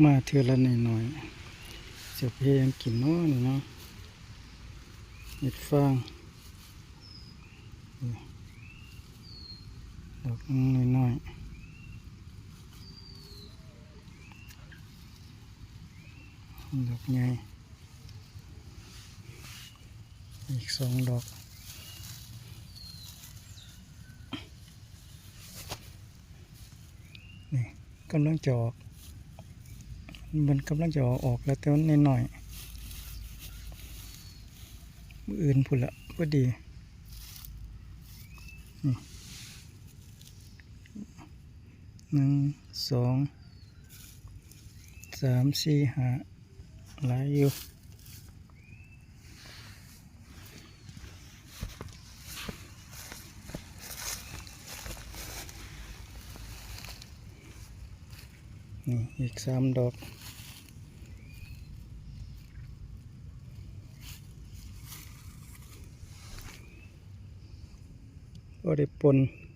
ມາເທື່ອລະໜ້ອຍໆ ຈະເຮັດຫຍັງກິນເນາະນີ້ເນາະ ເຫັດຟາງ ນີ້ ດອກໜ້ອຍໆ ດອກໃຫຍ່ ອີກສອງດອກ ນີ້ກຳລັງຈະອອກ ມັນກຳລັງຈະອອກ ອອກແລ້ວ ແຕ່ມັນນ້ອຍໆ ມື້ອື່ນພຸ້ນລະພໍດີ ນີ້ ໜຶ່ງ ສອງ ສາມ ສີ່ ຫ້າ ຫຼາຍຢູ່ ນີ້ອີກສາມດອກ ພໍໄດ້ປົ່ນ.